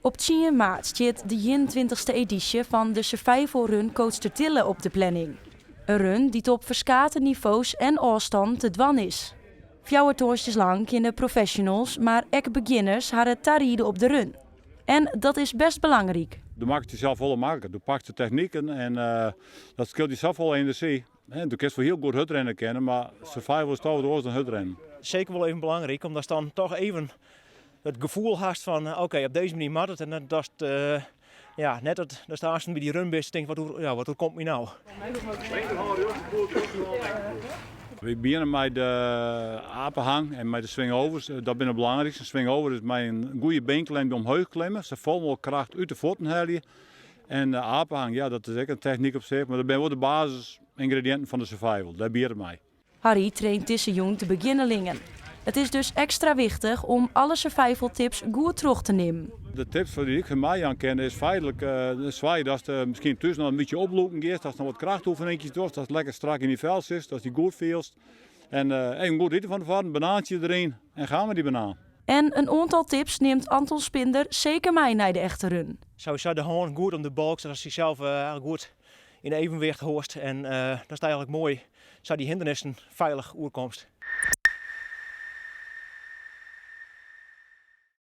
Op tsien maart stiet de ienentweintichste edysje fan de Survival Run Kootstertille op de planning. In run dy't op ferskate nivo's en ôfstannen te dwaan is. Fjouwer tongersdeis lang kinne professionals, mar ek begjinners harren tariede op de run. En dat is best belangryk. Do makkest dysels folle makliker. Do pakst de techniken en dat skeelt dy safolle enerzjy. Do kinst wol hiel goed hurdrinne kinne, mar survival is toch wat oars dan hurdrinnen. Seker wol even belangryk, omdat dan toch even it gefoel hast fan oké, op dizze manier moat it. En dat ja, net dat datst aansten by dy run bist en tinkst, wat, ja, wat oerkomt my no? Wy begjinne mei de apenhang en mei de swingovers. Dat binne de belangrykste. Swingover is mei in goede beenklem omheech klimme, safolle mooglik kracht út de fuotten helje. En de apenhang, ja, dat is ek in technyk op sich, mar dat binne wol de basisingrediïnten fan de survival. Dêr biedt it mei. Harry traint dizze jûn de begjinnerlingen. It is dus ekstra wichtich om alle survival tips goed troch te nimmen. De tips dy't ik foar my jaan kin is feitlik soargje datst miskien thús noch in bytsje oplûken giest, datst noch wat krachtoefeningetjes dochst, datst lekker strak yn dyn fel sitst, datst dy goed fielst. En even goed ite fan tefoaren, in banaantsje deryn en gaan mei dy banaan. En in oantal tips nimt Anton Spinder seker mei nei de echte run. Sowieso de hân goed om de balk, sadat dysels goed yn evenwicht hâldst. En dat is eigentlik moai, sa dy hindernissen feilich oerkomst.